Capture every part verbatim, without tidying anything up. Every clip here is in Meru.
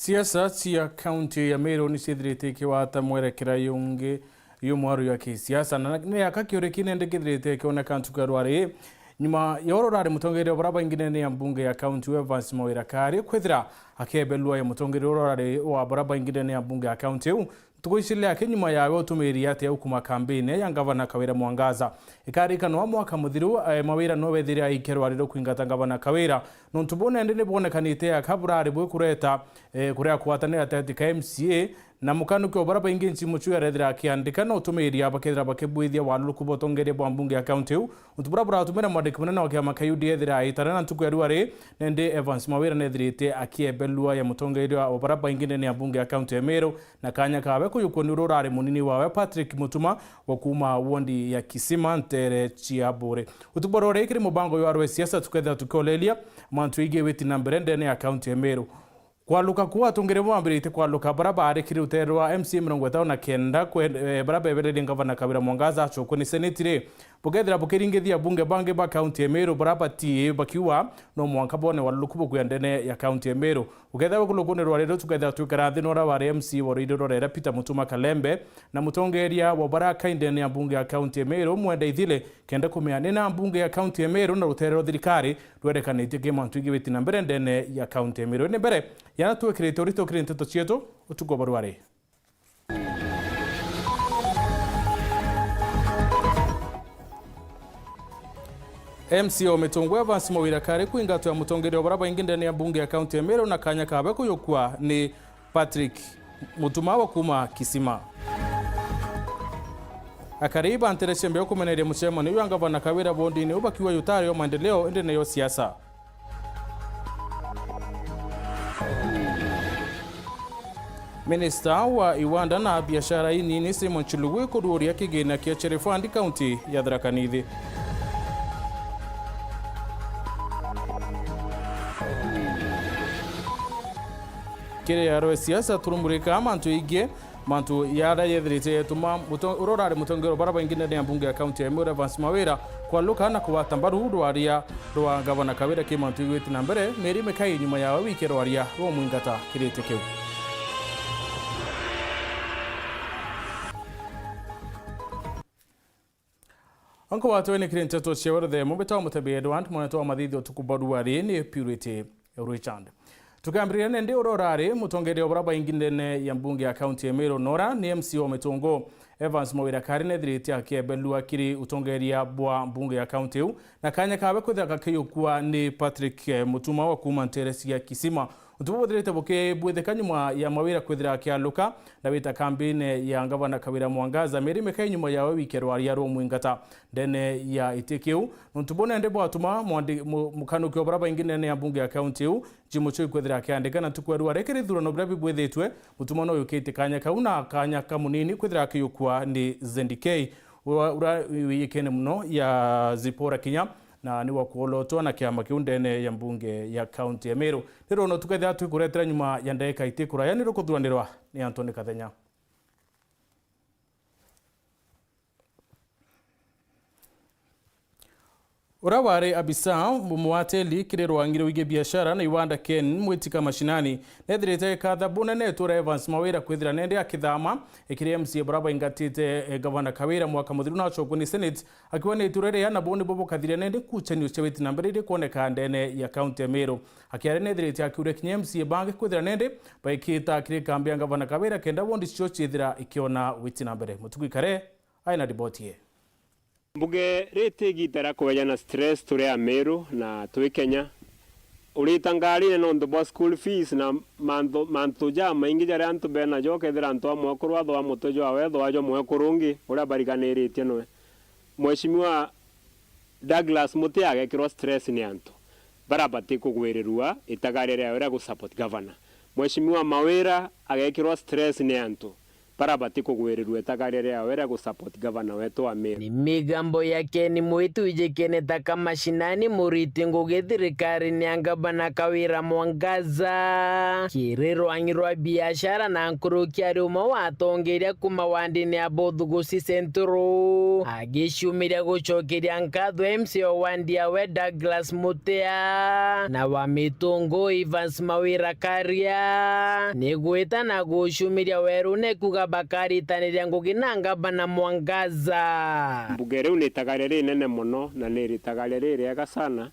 Siasa cia kaunti ya Meru ni ciithirite ikiwata mwerekera yungi yumwaru ya kisiasa, na ni aka kiuri kinene kithirite kioneka ntuku ya rwari. Nyuma ya oro rari mutongeria wa bara baingi ndene ya mbunge ya kaunti iu Evans Mawira Kari kwithira akiebelua ya mutongeria oro rari wa bara baingi ndene ya mbunge ya kaunti iu, ntuku ici liake nyuma yawe utumiri ate ukuma kambini ya ngavana Kawira Mwangaza. Ikarikanwa mwaka muthiru, eh, Mawira no wethire aikia rwari rwa kwingata ngavana Kawira. Nontu buu nende ni bwonekanite aka burari bwikureta, eh, kuria kwatanira ateti ka M C A na mukanuki o bara baingi nchimo chu yarethira akiandika na utumiri bakethira bakibwithia waluruku botongeria bwa mbunge ya kaunti iu. Untu bura buratumira mwandiki munene wa kiama kia U D A ethira aitana na ntuku ya rwari, nende Evans Mawira nethirite akiebelua ya mutongeria wa bara baingi ndene ya mbunge ya kaunti ya Meru, na kanya kawe kuyukwa ni uria urari munini wawe Patrick Mutuma wa kuuma wondi ya Kisima ntere cia Buri. Utuku bwa rwari kiri mubango jwa rwe siasa tukethira tukioleria mantu igie witi na mbere ndene ya kaunti ya Meru. Kwaluka kuu atongeria bamambirite kwaluka bara bari kiri rutere rwa M C A mirongo itano na kenda kwe-, eh, bara bebererie ngavana Kawira Mwangaza achokwe ni seneti ri, bukethira bukiringithia bunge bangi ba kaunti ya Meru bara bati bakiuga no mwanka bone waluruku bukwia ndene ya kaunti ya Meru. Ukethira we kulukuni rwari ruu tukethira twikara nthi nora wari M C A wa ruiri rwa rera Peter Mutuma Kalembe na mutongeria wa bara kai ndene ya mbunge ya kaunti ya Meru Mwenda Ithile, kenda kumea ni na mbunge ya kaunti ya Meru na rutere rwa thirikari rwerekanitie ki mantu igiwiti na mbere ndene ya kaunti ya Meru. Ni mbere yana twikirite urito kiri nteto cietu utuku bwa rwari. M C A o Mitungu Evans Mawira Kari kwingatwa ya mutongeria wa bara baingi ndene ya mbunge ya kaunti ya Meru na kanya kawe kuyukwa ni Patrick Mutuma wa kuuma Kisima. Akari ba ntere cia mbere kumeneria mucemanio jwa ngavana Kawira bondini ubakiwa jutari o maendeleo indi neyo siasa. Minista wa iwanda na biashara inini Simon Chilugui kururia kigina kia Chere Fund kaunti ya Tharaka Nithi. Kiri arwe siasa turumurika mantu ingi, mantu yaria yethirite yetuma muto-, uria urari mutongeria bara baingi ndene ya mbunge ya kaunti ya Meru Evans Mawira kwaluka na kugwata mbaru rwaria rwa ngavana Kawira ki mantu igwiti na mbere, mieri mikai nyuma yawe wike rwaria rwa mwingata kiriti kiu. Anko watwe ni kiri nteto cia weruthe mubita wa Mutebi Edward, mwanete wa mathithi utuku bwa rwari ni Purity Richard. Tukambiriria nende uria urari mutongeria wa bara baingi ndene ya mbunge ya kaunti ya Meru nora ni M C A wa Mitungu Evans Mawira Kari nethirite akiebelua kiri utongeria bwa mbunge ya kaunti iu, na kanya kawe kwithira kakiyukua ni Patrick, eh, Mutuma wa kuuma ntere cia Kisima. Untu bubu buthirite bukibwithika nyuma ya Mawira kwithira akialuka na wita kambine ya ngavana Kawira Mwangaza, mieri mikai nyuma yawe wike rwaria rwa mwingata ndene ya iti kiu. Nontu buu nende bwatuma mwandi-, mu-, mukanuki wa bara baingi ndene ya mbunge ya kaunti iu, Jim Muchui kwithira akiandika na ntuku ya rwari kiri ithurano biria bibwithitwe, Mutuma no yukitie kanya kau na kanya kamunini kwithira akiyukua ni Z D K, ura, ura wiyikene muno ya Zipporah Kinya, na ni wa kuolotwa na kiama kiu ndene ya mbunge ya kaunti ya Meru. Ni rwono tukethira twikuretera nyuma ya ndagika iti kuraya ni rukuthuranirwa ni Anthony Kathenya. Uria wari abisa mumwateli kiri rwangi rwigii biashara na iwanda Ken Mwitika Mashinani nethirite ekatha bunene itura Evans Mawira kwithira nende akithama kiri M C A bara baingatite, eh, gavana Kawira mwaka muthiru na achokwe ni Senate akiwa ni itura riria nabo nibo bukathire nende nkuchanio cia witi na mbere iria ikwoneka ndene ya kaunti ya Meru. Akiaria nethirite akiuria kinya M C A bangi kwithira nende baikita kiri kambi ya ngavana Kawira kenda wondi cio ciithira ikiona witi na mbere. Mutuku Ikare aina riboti ye. Mbuge riti igita ria kueja na stress turi Ameru na twi Kenya. Urita ngarine nontu bwa school fees na mantu, mantu jamaingi jaria antu benajo, ukethira antu a mwekuru athwa mutwe jwawe, athwa jwa mwekuru ungi uria bariganiritie nwe. Mheshimiwa Douglas Muti agekirwa stress ni antu bara bati kugwirirua itagaria riawe ria gu support governor. Mheshimiwa Mawira agekirwa stress ni antu bara batikugwirirua itagaria riawe ria gusupport gavana wetu wa Meru. Ni migambo ya Ken Mwiti wijikene ta kamashinani muriti ngugi thirikarine ya ngavana Kawira Mwangaza. Kiri rwangi rwa biashara na nkuruki ari umwe wa atongeria kuma wandine ya Bothugusi Central, agiciumiria gucokeria nkatho M C A wa wandi yawe Douglas Mutea na wa Mitungu Evans Mawira Karia ni gwita na guciumiria werune kuga bakaritaniria ngugi na ngavana Mwangaza. Mbuge riu ni itagaria rinene mono na ni ritagaria ririega sana,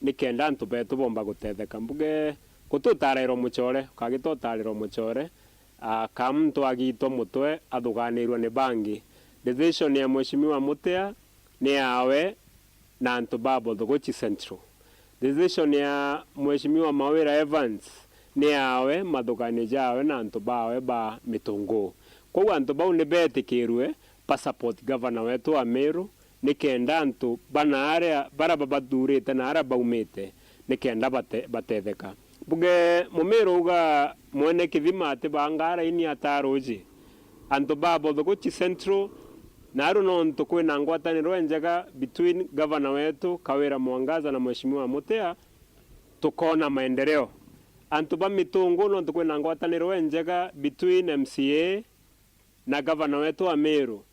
nikenda antu betu bomba gutetheka. Mbuge gututarairwa mucore, ukagita utarirwa mucore, ah, ka muntu agitwa mutwe athuganirwe ni bangi. Decision ya Mheshimiwa Mutea ni yawe na antu ba Bothuguchi Central. Decision ya Mheshimiwa Mawira Evans ni yawe, mathuganio jawe na antu bawe ba Mitungu. Kwou antu bau ni betikirue ba support gavana wetu wa Meru, nikenda antu bana aria, bara babathurite na aria baumite, nikenda bate-, batetheka. Mbuge Mumiru uga mwene kithima atibanga raini ataruji. Antu ba Bothuguchi Central, naru nontu kwina ngwataniro enjega between gavana wetu Kawira Mwangaza na Mheshimiwa Mutea, tukona maendeleo. Antu ba Mitungu, nontu kwina ngwataniro enjega between M C A na gavana wetu wa Meru,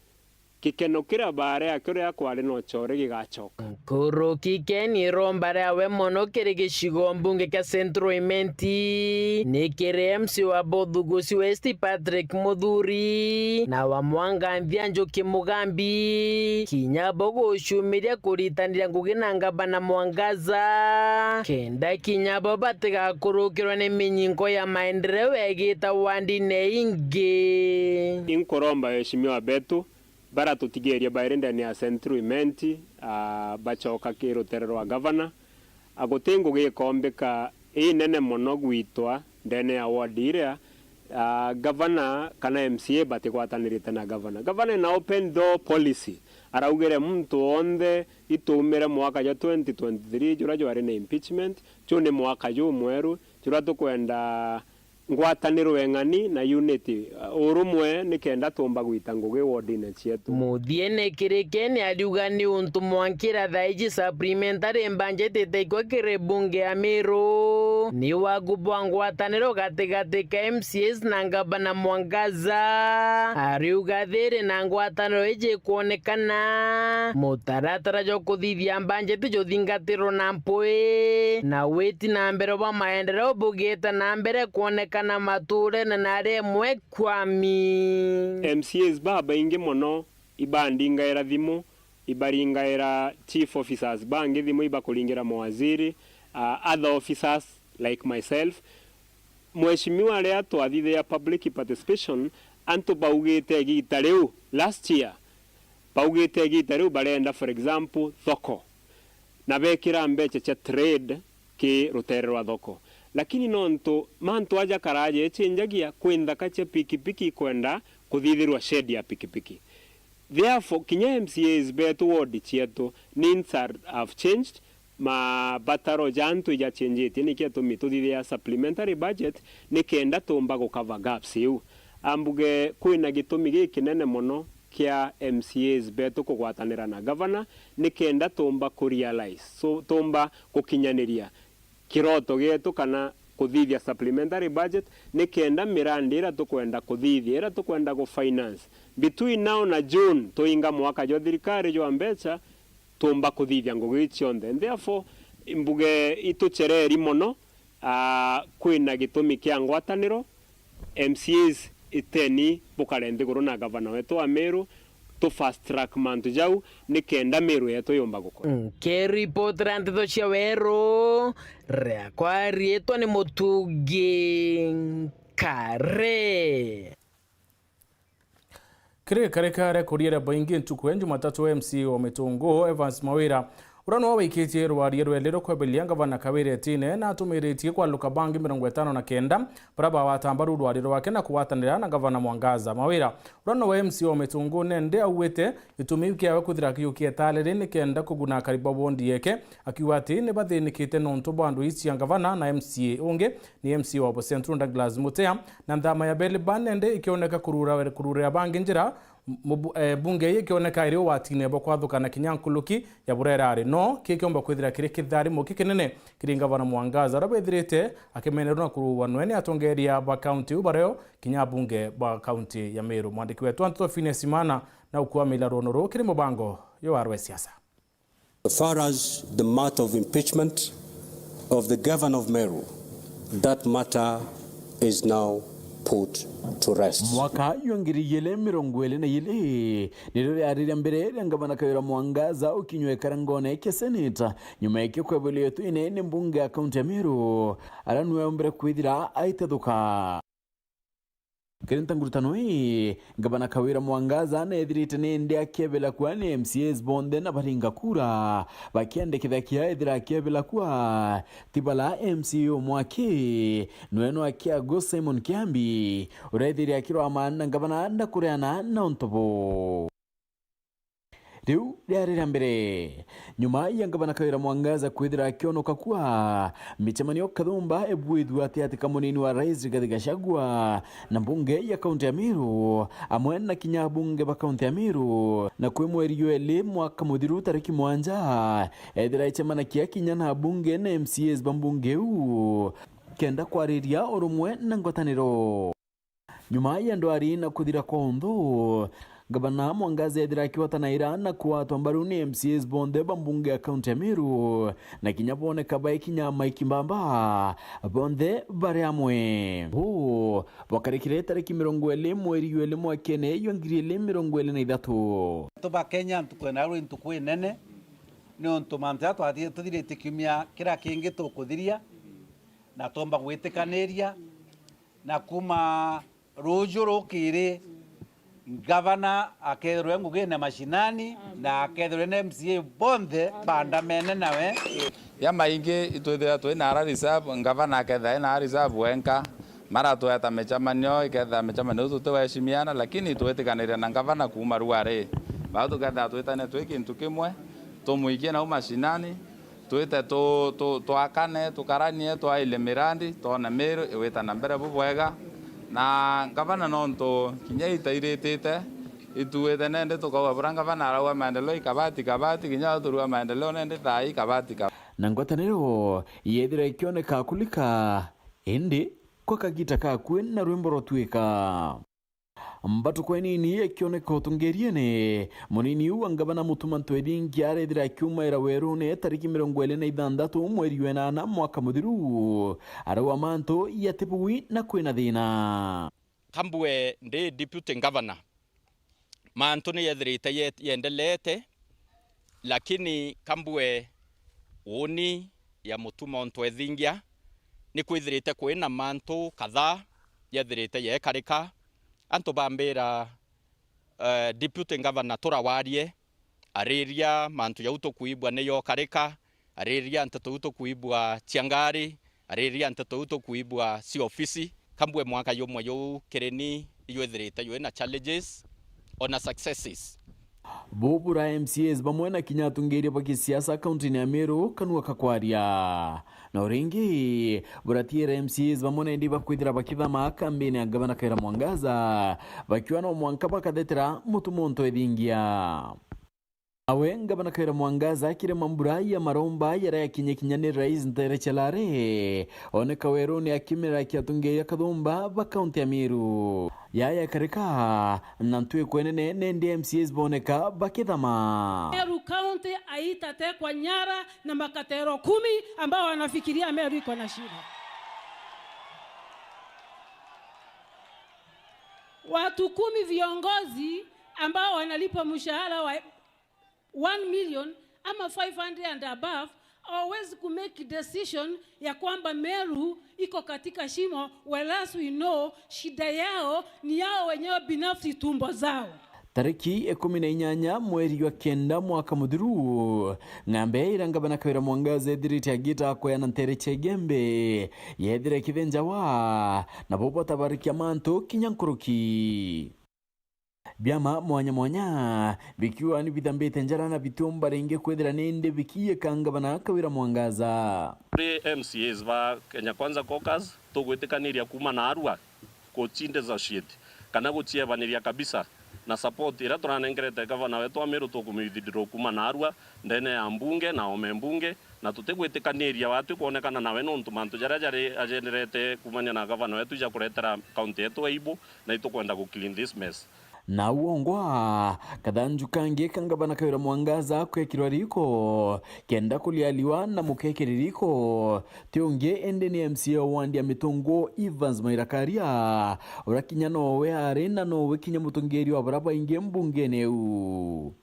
gikeno kiria baari akio riria kwari no core gigacoka. Nkuruki Ken iromba riawe mono kiri gicigo mbunge kia Central Imenti ni kiri M C A wa Bothugusi West Patrick Muthuri na wa Mwanganthia Njuki Mugambi, kinya bo guciumiria kuritaniria ngugi na ngavana Mwangaza, kenda kinya bo batigakurukirwe ni minyingo ya maendeleo egita wandine ingi. Inkuromba waheshimiwa betu, bara tutigerie bairi ndene ya Central Imenti, ah, bacoka ki rutere rwa gavana. Ah, guti ngugi ikombika inene mono gwitwa ndene ya ward iria, ah, gavana kana M C A batigwatanirite na gavana. Gavana ina open door policy. Araugire muntu wonthe ituumire mwaka jwa twenty twenty-three juria jwari na impeachment, ju ni mwaka jumweru, juria tukwenda ngwataniro eng'ani na unity, uh, urumwe, nikenda tumba gwita ngugi wardine cietu. Muthiene kiri Ken ariuga ni untu mwankira thaiji supplementary budget itaikwa kiri bunge ya Meru ni wagu bwa ngwataniro gatigati ka M C As na ngavana Mwangaza. Ariuga thiri na ngwataniro iji kwonekana, mutaratara jwa kuthithia budget juthingatirwe na mpwi na witi na mbere bwa maendeleo bugite na mbere kwonekana maturene na aria imwe kwami. M C As babaingi mono ibandingaira thimu, ibaringaira chief officers bangi thimu, ibakuringira mawaziri, uh, other officers like myself. Mheshimiwa, riria twathithia public participation, antu baugite igita riu last year, baugite igita riu barenda, for example, thoko, na bekira mbecha cia trade ki rutere rwa thoko. Lakini nontu mantu aja karaja echenjagia, kwi nthaka cia pikipiki ikwenda kuthithirwa shed ya pikipiki. Therefore, kinya M C As betu ward cietu, needs are, have changed, mabataro ja antu ijachenjitie, niki atumi tuthithia supplementary budget, nikenda tumba gucover gaps iu. Ambuge kwina gitumi gikinene mono kia M C As betu kugwatanira na gavana, nikenda tumba kurealize, so, tumba gukinyaniria kiroto gietu kana kuthithia supplementary budget, nikenda mirandi iria tukwenda kuthithia, iria tukwenda gufinance, between now na June, tuinga mwaka jwa thirikari jwa mbecha, tumba kuthithia ngugi ii cionthe. Therefore, mbuge ituchereri mono, ah, kwina gitumi kia ngwataniro, M C As iteni bukare nthiguru na gavana wetu wa Meru, tu fast track mantu jau, nikenda Meru yetu yumba gukura. Nkiripotera nteto cia weru, riakwa riitwa ni Mutungi Nkare. Kiri gikari kia rekoria ria baingi ntuku ya Jumatatu, M C A wa Mitungu, Evans Mawira, Uria niwe waikitie rwaria rweli rukwebelia ngavana Kawira Etiene, na atumiritie kwaluka bangi mirongo itano na kenda baria bagwata mbaru rwaria rwake na kugwatanira na ngavana Mwangaza. Mawira, uria niwe M C A wa Mitungu, nende augite gitumi kiawe kwithira akiukia itale riri ni kenda kuguna akari ba bondi yeke, akiuga ati ni bathinikite nontu bwa ndui cia ngavana na M C A ungi ni M C A wa Central Douglas Mutea, na nthama ya Beliban nende ikioneka kurura, kururira bangi njira, Mubu-, eh, mbunge ii ikioneka iri ugwatine bwa kwathukana kinya nkuruki ya buria irari. No kii kiomba kwithira kiri kitharimo kikinene kiri ngavana Mwangaza, uria withirite akimenerwa na kuruanwe ni atongeria ba kaunti iu bario kinya abunge ba kaunti ya Meru. Mwandiki wetu wa nteto Phineas Imana na ukuamila rwono ruu kiri mubango yo warwe siasa. As far as the matter of impeachment of the governor of Meru, that matter is now put to rest. Mwaka jwa ngiri igiri mirongo iri na iri nirio riari ria mbere ria ngavana Kawira Mwangaza ukinywa ikarangone kia seneta, nyuma ya kio kwebelio twine ni mbunge ya kaunti ya Meru, aria niwe ombere kwithira aitethuka. Kiri ntangurutano ii, ngavana Kawira Mwangaza neethirite nindi akiebela kua ni M C As bonthe na baringa kura, bakiandikitha kia ethira akiebela kua. Ti bala M C A umwe aki, nwe no akiago Simon Kiambi, uria ethire akirwama na ngavana na kureana na untu buu. Riu riari ria mbere nyuma ya ngavana Kawira Mwangaza kwithira akionoka kua micemanio kathumba ebwithua ati ati ka munini wa rais Rigathi Gachagua na mbunge ya kaunti ya Meru, amwe na kinya abunge ba kaunti ya Meru, na kwi mweri jwa iri mwaka muthiru tariki mwanja, ethira ecemanakia kinya na abunge na M C As ba mbunge iu kenda kwariria urumwe na ngwataniro. Nyuma ya ndwari na kuthira kwa unthu, Gavana Mwangaza ethira akiwatanaira na kuatwa mbaru ni M C As bonthe ba mbunge ya kaunti ya Meru, na kinya boneka baikinya Mike Mbamba, bonthe bari amwe. Uu bwakarikire tariki mirongo iri mweri jwa iri mwakene jwa ngiri iri mirongo iri na ithatu. Tuba Kenya ntuku ena rwi ntuku inene, niuntu mantu jaria twathire tuthirite kiumia kiria kingi tukuthiria, na twomba gwitikaniria, na kuma ruju rukiri, ngavana akethirwe ngugine mashinani, na akethirwe na M C A bonthe bandamene nawe. Ya maingi itwithira twi na ara reserve, ngavana akethira ena reserve wenka, maratweta micemanio, ikethira micemanio iu tutiweshimiana, lakini twitikaniria na ngavana kuma ruari. Bau tukethira twitane twi kintu kimwe, tumwikie nau mashinani, twite tu-, tu-, twakane, tukaranie, twaile mirandi, twone Meru igwita na mbere bubwega. Na ngavana nontu kinya itairitite, ituite nende tukauga bura ngavana arauga maendeleo ikabati kabati, kinya turua maendeleo nende thaa ikabati kabati. Na ngwataniro yethira ikioneka kulika, indi kwa kagita kakui na rwimbo rwatuika. Mbatuko inini ikioneka utungiriene, munini u wa ngavana Mutuma Ntwethingia arethira akiumaira werune tariki mirongo iri na ithanthatu mweri wa inana mwaka muthiru, arauga mantu yatibui na kwina thina. Kambue ndi deputy governor, mantu ni yethirite ye-, yendelete, lakini kambue uni ya Mutuma Ntwethingia ni kwithirite kwina mantu kadhaa yethirite yekarika. Antu bambira, eh, deputy governor turawarie, ariria mantu jau tukwigua ni yokarika, ariria nteto iu tukwigua cia ngari, ariria nteto iu tukwigua cia ofisi. Kambue mwaka jumwe juu kiri ni ijwithirite jwina challenges ona successes. Bubura M C As bamwe na kinya atungiria ba kisiasa kauntini ya Meru kanua kakwaria. Na uringi, buratiira M C As bamwe na indi bakwithira bakithama kambini ya Gavana Kawira Mwangaza, bakiuga no mwanka bakathetera Mutuma Ntwethingia. Nawe Gavana Kawira Mwangaza akirema mbura ya maromba yaria yakinye kinya ni Rais Ntere Chalare, oneka werune akimerera kia atungiria kathumba ba kaunti ya Meru. Yaya karika, na ntwiko inene nende M C As boneka bakithama. Meru County haitatekwa nyara na makatero kumi ambao wanafikiria Meru iko na shida. Watu kumi viongozi ambao wanalipwa mshahara wa one million ama five hundred and above, hawawezi ku make decision ya kwamba Meru iko katika shimo, whereas we know shida yao ni yao wenyewe binafsi, tumbo zao. Tariki ikumi na inyanya mweri jwa kenda mwaka muthiru, ng'ambe ira ngavana Kawira Mwangaza ethirite agita kweana ntere cia Igembe, yethira ikithenjawa, nabo batabarikia mantu kinya nkuruki. Biama mwanya mwanya bikiuga ni bithambite njara na bitiumba ringi kwithira nindi bikiiyika ngavana Kawira Mwangaza. Kuri M C As ba Kenya Kwanza Caucus, tugwitikaniria kuuma naarua guci dissociate kana guciebaniria kabisa na support iria turanengerete gavana wetu wa Meru, tukumiwithdraw kuuma naarua ndene ya mbunge na ome mbunge, na tutigwitikaniria watu kwonekana nawe nontu mantu jaria jari ajenderete kuumania na gavana wetu ja kuretera kaunti yetu aibu, na itukwenda gu clean this mess. Na uongwa, kathanju kangi ka ngavana Kawira Mwangaza kwekirwa riko, kenda kulialiwa na mukekiri riko. Ti ungi indi ni M C A wa wandi ya Mitungu, Evans Mairakaria, uria kinya nowe ari na nowe kinya mutongeria wa baria baingi mbungene iu.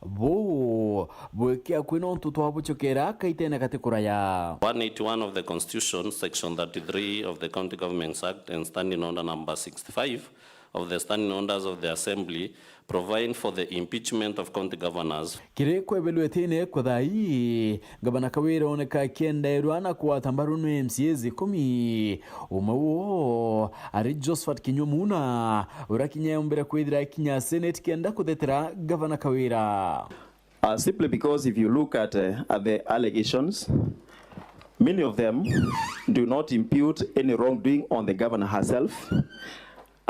Buu bwikia kwi nontu twabucokera kaitene gati kuraya. One eighty-one of the Constitution, Section thirty-three of the County Governments Act and Standing Order number sixty-five of the Standing Orders of the Assembly provide for the impeachment of county governors. Kiri kwebelwetine kwa thai, Gavana Kawira oneka akiendairwa na kugwata mbaru ni M C As ikumi. Umwe woo ari Josephat Kinyua Muna, uria kinya eombire kwithira akinya Senate kenda kuthetera Gavana Kawira. Uh, simply because if you look at, uh, at the allegations, many of them do not impute any wrongdoing on the governor herself.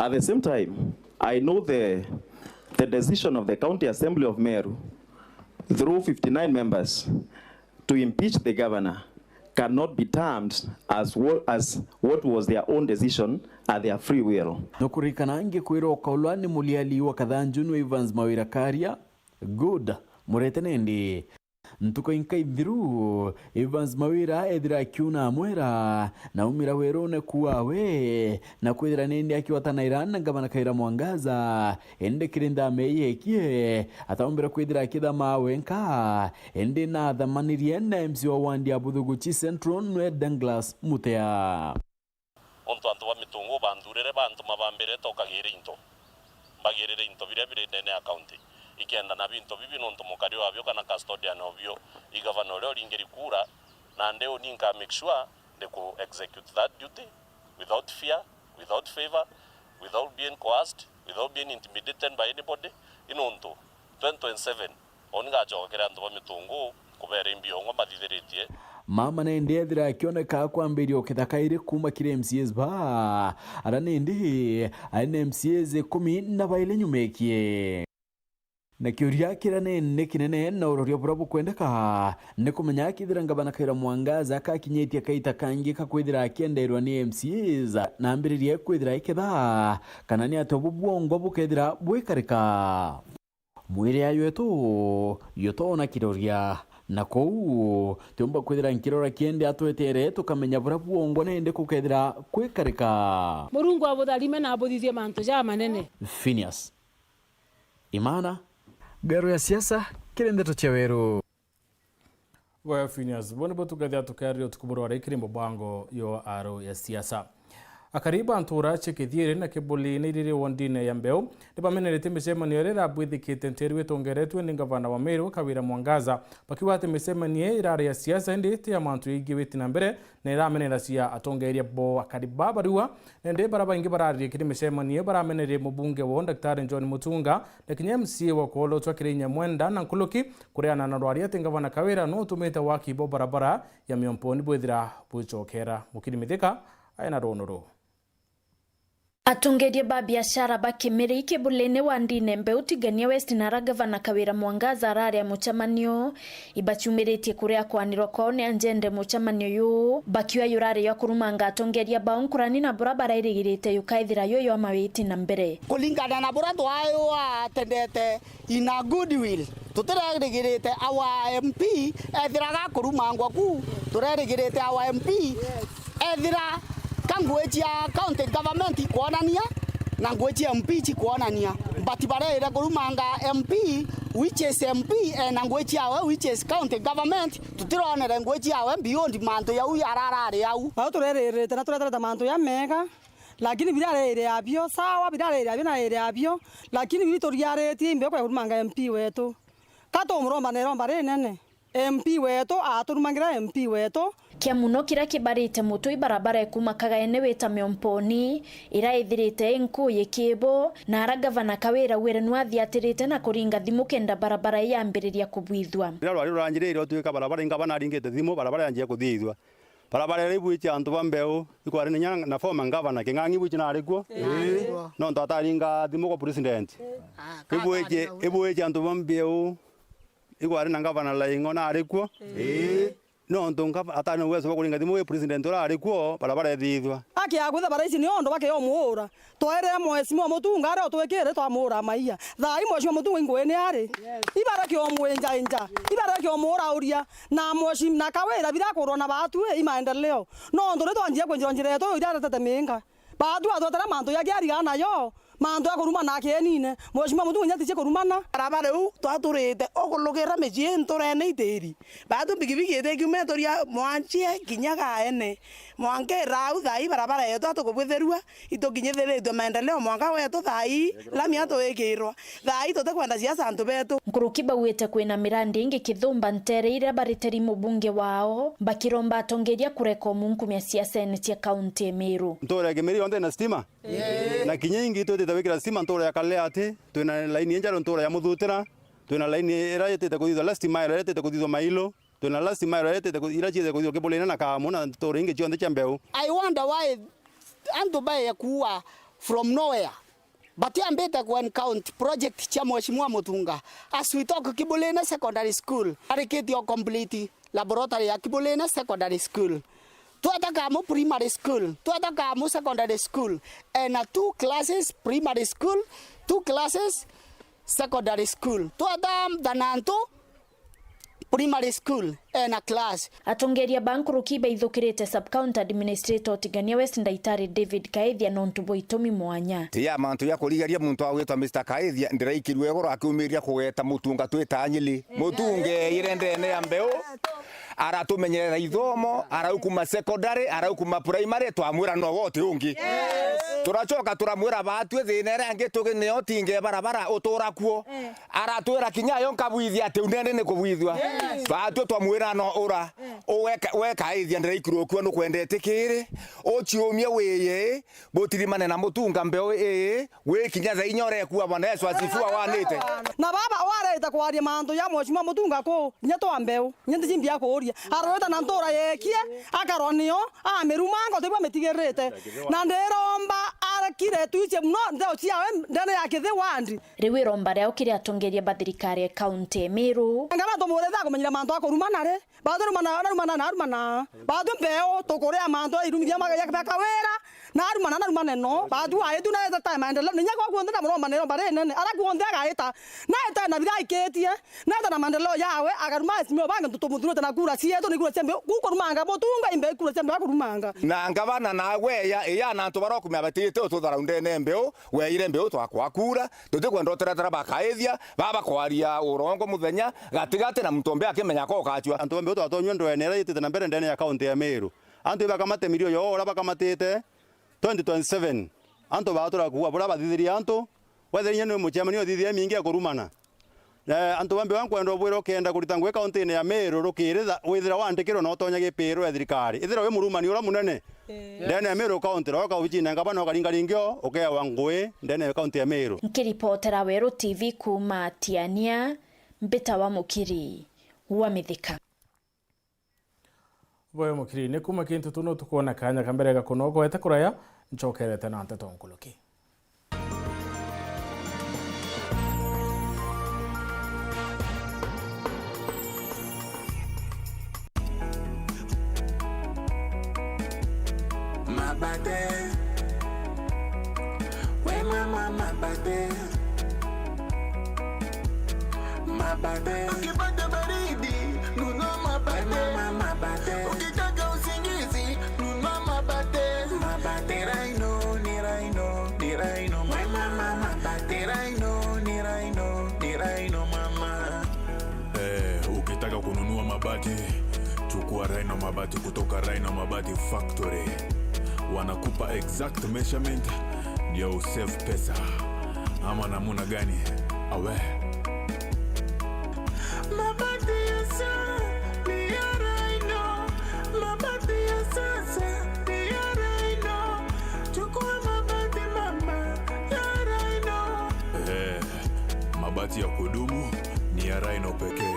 At the same time, I know the, the decision of the County Assembly of Meru through fifty-nine members to impeach the governor cannot be termed as what, as what was their own decision at their free will. Nukuririkana ngikwira ukaulwa ni muliali wa kathanju ni Evans Mawira Karia. Good, murete nindi. Ntuku inka inthiru, Evans Mawira ethira akiuna amwera, na aumira werune kuawe, na kwithira nindi akiwatanaira na Gavana Kawira Mwangaza, indi kiri nthame yekie, ataumbire kwithira akithama wenka, indi nathamanirie na M C wa wandi ya Buthuguchi Central nwe Douglas Mutea. Untu antu ba Mitungu banthurire bantuma bambire tokagire into, mbagirire into biria biri ndene ya county, ikenda na binto bibi nontu mukari wabio kana custodian obio i gavana uria uringiri kura, nandi uni nka make sure ndi ku execute that duty without fear, without favor, without being coerced, without being intimidated by anybody. I nontu twenty twenty-seven, o ni ngacoka kiri antu ba Mitungu, kubeera imbi ongwa mathithiritie. Mama nindi ethira akioneka kwambiria ukithaka iri kuuma kiri M C As ba, ara nindi ari na M C As ikumi na bairi nyumekie. Na kiuria kiria nindi kinene na uroria buria bukwendeka ni kumenya kethira Gavana Kawira Mwangaza akakinyitie kaita kangi ka kwithira akienderwa ni M C As na ambiririe kwithira iketha kana ni atia ubu bwongwa bukethira bwikarika. Mwiri ayo etu yutona kiroria, na kou tiumba kwithira nkirora kiendi atwetere tukamenya buria bwongwa nende kukethira kwikarika. Murungu abutharime na abuthithie mantu jamanene. Phineas Imana, Ngaro ya Siasa, kiri Ndeto cia Weru. Bwega Phineas, bo nibo tukathia tukearire utuku buru wa ri kiri mbango yo aro ya siasa. Akari ba ntura cia Kithiiri na Kibuli ni iriri wondine ya Mbeu ni bameneretie micemanio iria irabwithikite ntiri itongeretwe ni ngavana wa Meru Kawira Mwangaza, bakiuga ati micemanio ii irari ya siasa indi ti ya mantu jaingi witi na mbere na iramenera cia atongeria bo akari ba barua. Nende bara baingi bararirie kiri micemanio baramenerie mubunge wao Daktari John Mutunga na kinya M C A wa kwolotwa kiri Nyamwenda na nkuruki, kureana na rwaria ati ngavana Kawira no utumite waki bo barabara ya Miomponi bwithira bucokera. Mukiri Mithika aina rwono ruu. Atongeria ba biashara ba Kimiri Kibulini wandine Mbeu Tigania West na ara Gavana Kawira Mwangaza araria mucemanio, ibaciumiritie kuria kwanirwa kwao ni anjende mucemanio uyu, bakiuga yurari jwa kurumanga atongeria bao nkurani na bura barairigirite yukaithira yo jwa mawiti na mbere. Kuringana na bura twaiwa tendete in a good will, tutirerigirite our M P ethira gakurumangwa ku, turerigirite our M P ethira ka ngugi cia county government ikwonania na ngugi cia M P cikwonania, but bareire kurumanga M P, which is M P, eh, na ngugi ciawe, which is county government. Tutironere ngugi ciawe beyond mantu jau yararari au. Au tureririte na tureterete mantu ja mega, Lakini birarere abio, sawa, birarere abio na rere abio, lakini biri turiaritie imbe kwa kurumanga M P wetu. Ka tumuromba na iromba rinene. M P wetu aturumagira M P wetu. Kia muno kiria kibarite mutu i barabara ikuma Kagaene wita Miomponi, ira ithirite i nkuu ikibo, na ara Gavana Kawira wire nwathiatirite na kuringa thimu kenda barabara iyambiriria kubwithua. Riria rwari ruranjirire utwika barabara, i ngavana aringite thimu, barabara yanjia kuthithua. Barabara iria ibwitie antu ba Mbeu, ikwari ninya na former ngavana King'ang'i ibwitie nari kuo. Ii. Nontu ataringa thimu kwa president. Ibwitie, ibwitie antu ba Mbeu, ikwari na ngavana Laing'o nari kuo. Ii. Nontu ngava-, atari na uwezo bwa kuringa thimu wi president uria ari kuo, barabara ithithua. Aki ya kwitha bara ici ni undu bakiumuura. Twairire Mheshimiwa Mutunga aria utwikire twamuura maiya. Thaa ii Mheshimiwa Mutunga ingui ni ari? Ibareke umwinjainja. Ibareke umuurauria. Na Mheshimiwa na Kawira birakurwa na baatu i maendeleo. Nontu ni twanjia kwinjirwa njira yetu iria aretete minga. Baatu atwetera mantu ya kiariga nayo. Mantu ya kurumana akienine. Mheshimiwa Mutunga inya tici kurumana. Barabara iu twaturite ukulugira micii nturene itiri. Baatu mbigibigi itikiuma ituria mwanchie kinya Gaene. Mwanka irau thaa ii barabara yetu atukubwithirua. Itukinyithiritue maendeleo mwanka wetu thaa ii, lami atuikirwa. Thaa ii tutikwenda siasa antu betu. Nkuruki bauite kwina mirandi ingi kithumba ntere iria bariteri mubunge wao, bakiromba atongeria kureka umunkumia siasene cia kaunti ya Meru. Ntuura ya Kimiri yonthe ina stima? Ii. Na kinya ingi twitite gwikira stima ntuura ya Kaleati, twina laini injeru ntuura ya Muthutira, twina laini iria yitite kuthithwa last mile, iria yitite kuthithwa Mailu. Twina last mile iria itite ku-, iria ciitite kuthithua Kibulina na Kamu na ntuura ingi cionthe cia Mbeu. I wonder why antu bae kuua from nowhere. Batiambite ku encount project cia Mheshimiwa Mutunga. As we talk, Kibulina Secondary School arikitie o complete laboratory ya Kibulina Secondary School. Tweta Kamu Primary School, tweta Kamu Secondary School, ena two classes primary school, two classes secondary school. Tweta Thanantu Primary School ena class. Atongeria ba nkuruki baithukirite Sub-County Administrator Tigania West Ndaitari David Kaithia nontu bwa itumi mwanya. Ti ya mantu ya kurigaria muntu agwitwa Mister Kaithia ndiraikirue igoro akiumiria kugeta Mutunga twita Nyili. Mutunga eire ndene ya Mbeu, aratumenyerera ithomo, araukuma secondary, araukuma primary, twamwira no wote ungi. Turacoka turamwira batwi thina iria ingi tugi nio tinge barabara utura kuo. Aratwira kinya ayo nkabwithia ati unene ni kubwithua. Yes. Batwi twamwira no ura. Uwe Ka-, we Kaithia ndiraikirukua nukwendete kiri. Uciumie wiyi, butirimane na Mutunga Mbeu ii, wi kinya thaa inya urekua Bwana Yesu asifiwe wanite. Na baba wareta kwaria mantu ya Mheshimiwa Mutunga ku, nya twa Mbeu. Nya ntiji mbia kuuria. Arorete na ntuura yeekie, akarwa nio, amirumanga, utibwa mitigirite. Na ndiromba arekire twicie muno ntheo ciawe ndene ya Kithi ward. Riu iromba riao kiri atongeria ba thirikari ya kaunti ya Meru. Ngana tumuritha kumenyera mantu a kurumana ri? Batwi rumana, na rumana, na rumana. Batwi Mbeu, tukuria mantu a irumithia ma-, ya Kawira, na rumana, na rumane no. Batwi aitu na eta ta maendeleo. Ninya kwa kuonthe na muromba, na iromba rinene. Ara kuonthe agaita. Na eta na bira aikitie. Nata na maendeleo yawe, akaruma Mheshimiwa bangi, tumuthurite na kura cietu, ni kura cia Mbeu, kukurumanga Mutunga, imbe kura cia Mbeu akurumanga. Na ngavana nawe ya, ya na antu barokumia batite ututharau ndene Mbeu, weire Mbeu twakwa kura, tutikwenda uteretera ba Kaithia, baba kwaria urongo muthenya, gatigati na muntu umbe akimenya ko ukachua. Antu ba Mbeu twatonyua ndwene iria yitite na mbere ndene ya kaunti ya Meru. Antu ibakamate mirio yo ura bakamatite, twenty twenty-seven, antu batura kuua buria bathithirie antu, wethira inya ni mucemanio uthithia mingi ya kurumana. Eh, antu ba Mbeu nkwenda ubwira ukenda kurita ngugi kauntine ya Meru rukiri tha-, withira wandikirwe na utonya gipirwe ya thirikari. Ithira wi murumani uria munene, eh, ndene ya Meru kaunti, roka ubicine ngavana ukaringaringio ukeewa ngugi ndene ya kaunti ya Meru. Nkiripotera Weru T V kuuma Tiania, mbita wa Mukiri wa Mithika. Boyo Mukiri, ni kuma kintu tu no tukwona kanya ka mbere ga kunogoete kuraya, ncokerete na nteto nkuruki. Mabate. We mama mabate. Mabate. Ukipata baridi, nunua mabate. We mama mabate. Ukitaka usingizi, nunua mabate. Mabate. Ni Rhino, ni Rhino, ni Rhino, mama. Ni Rhino, ni Rhino, ni Rhino, mama. Eh, ukitaka kununua mabati, chukua Rhino Mabati kutoka Rhino Mabati Factory. Wanakupa exact measurement ndio usave pesa. Ama namuna gani? Awe. Mabati ya sasa ni ya Rhino. Mabati ya sasa ni ya Rhino. Chukua mabati mama ya Rhino. Eh, mabati ya kudumu ni ya Rhino pekee.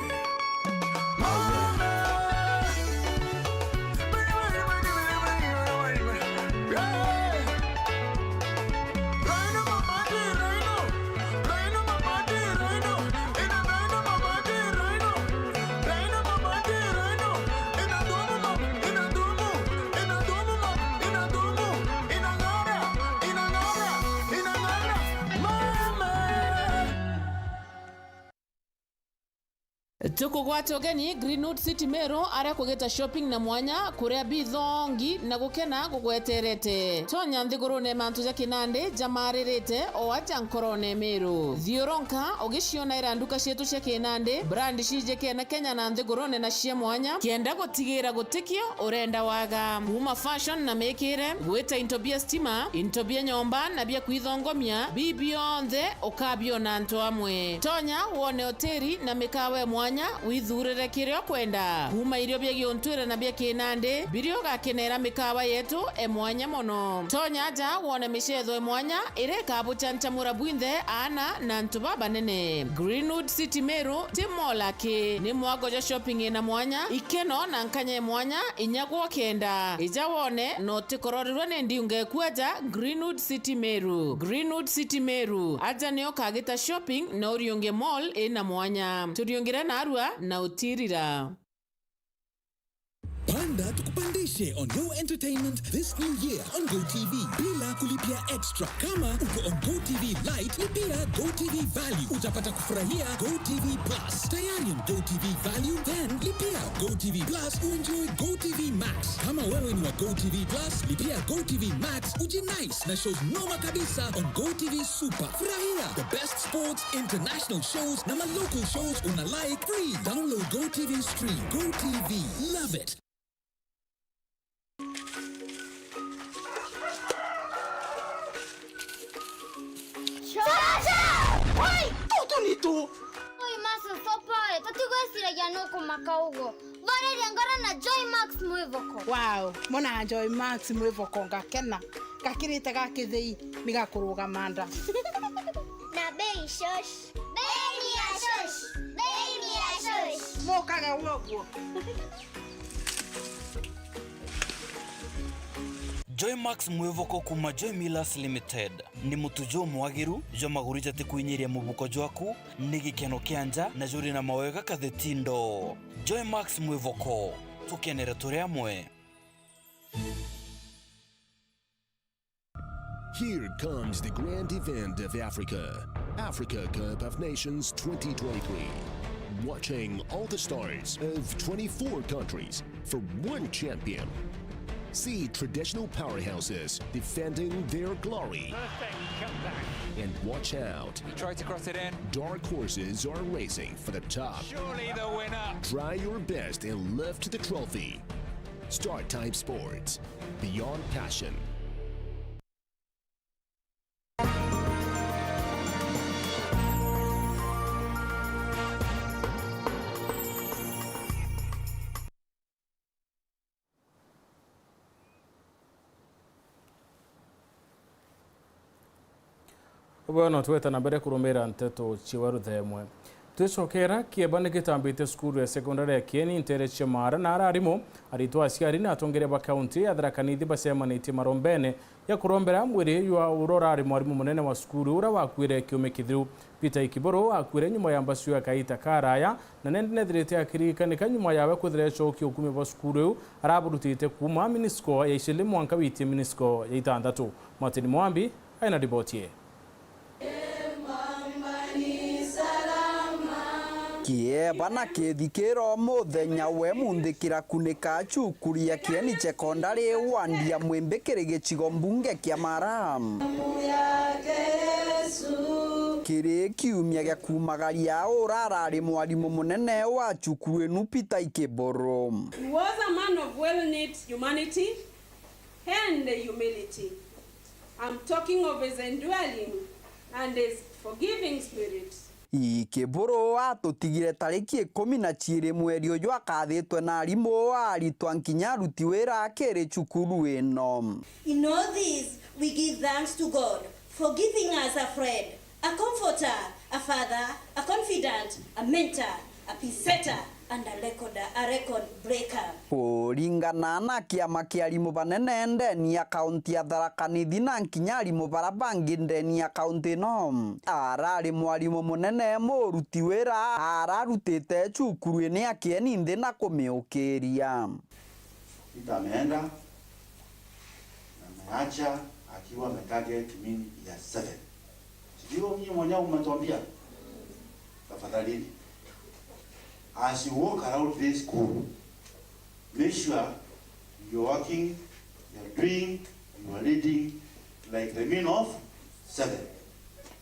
Tukugwata ugeni Greenwood City Meru, aria kugita shopping na mwanya, kuria bithongi na gukena gugweterete. Tonya nthigurune mantu ja kinandi jamaririte o aja nkorone Meru. Thiuronka ugiciona ira nduka cietu cia kinandi, brand cijikene Kenya na nthigurune na cia mwanya, kienda gutigira gutikio urenda waga. Kuuma fashion na mikire, gwita into bia stima, into bia nyomba na bia kwithongomia, bi bionthe ukabiona antu amwe. Tonya wone hoteli na mikawa e mwanya, withurire kiria ukwenda. Kuuma irio bia giuntwire na bia kinandi, biria ugakenera mikawa yetu e mwanya mono. Tonya aja wone micetho e mwanya iria ikabuchanchamura bwinthe, aana na antu babanene. Greenwood City Meru ti mall aki, ni mwago jwa shopping ina mwanya, ikeno na nkanya e mwanya, inya gwa kenda. Ija wone na utikororerwe ni ndiunga eku aja Greenwood City Meru. Greenwood City Meru, aja nio ukagita shopping na uriunge mall ina mwanya. Turiungire narua na utirira. Panda tukupandishe on Go Entertainment this new year on Go T V bila kulipia extra. Kama uko on Go T V Lite, lipia Go T V Value. Utapata kufurahia Go T V Plus. Tayari on Go T V Value? Then lipia Go T V Plus uenjoy Go T V Max. Kama wewe ni wa Go T V Plus, lipia Go T V Max ujinice na shows noma kabisa on Go T V Super. Furahia the best sports, international shows na ma local shows una like free. Download Go T V Stream. Go T V. Love it. Chacha! Oi, tutu ni tu. Oi, Max, stop pale. Tutigweciragia nukumaka uguo. Boreria ngoro na Joy Max Mwivoko. Wow, mona Joy Max Mwivoko ngakena. Gakirite ga kithei ni gakurugama nda. Na bei shosh. Bei ni ya shosh. Bei ni ya shosh. Mukage uguo. Joy Max Mwivoko kuma Joy Millers Limited. Ni mutu jumwagiru jwa maguru jatikwinyiria mubuko jwaku, ni gikeno kia nja na juri na mawega kathetindo. Joy Max Mwivoko, tukenere turi amwe. Here comes the grand event of Africa, Africa Cup of Nations twenty twenty-three. Watching all the stars of twenty-four countries for one champion. See traditional powerhouses defending their glory. Perfect comeback. And watch out. He tried to cross it in. Dark horses are racing for the top. Surely the winner. Try your best and lift the trophy. Star Type Sports. Beyond passion. Bono tweta na mbere kurumira nteto ciewe ruthemwe. Twicokera, kieba ni gitambite cukuru ya sekondari ya Kieni ntere cia Maara, na ara arimu, aritwa, aciari na atongeria ba kaunti ya Tharaka Nithi bacemanitie marombene ya kurombera mwiri jwa uria urari mwarimu munene wa cukuru uria wakuire kiumia kithiru. Peter Ikiburu akuire nyuma ya mbacu ya kaita karaya, na nende nethirite akiririkanika nyuma yawe kwithira ecokia ukumi bwa cukuru iu araburutite kuuma minisco ya icili mwanka witie minisco ya itantatu. Martin Mwambi aina riboti ii. Kieba na kithikiro muthenya we munthi kirakunika cukuru ya Kieni Sekondari wandi ya Mwimbi kiri gicigo mbunge kia Maara. Kiri kiumia gia kumagaria uria arari mwarimu munene wa cukuru inu Peter Ikiburu. He was a man of well-knit humanity. and humility. I'm talking of his indwelling and his forgiving spirit. Ikiburu atutigire tariki ikumi na ciiri mweri uju akathitwe na arimu, aritwa nkinya aruti wira akiri cukuru ino. In all this, we give thanks to God for giving us a friend, a comforter, a father, a confidant, a mentor, a peace setter, and a record, a record breaker. Kuringana na kiama kia arimu banene ndeni ya kaunti ya Tharaka Nithi na nkinya arimu bara bangi ndeni ya kaunti ino, arari mwarimu munene muruti wira ararutite cukuruini ya Kieni nthi na kumiukiria. Mtu ameenda na ameacha akiwa ametarget mimi ya seven. Sijui wewe mwenyewe umetuambia. Tafadhali, as you walk around this school, make sure you're working, you're doing, you're leading like the mean of seven.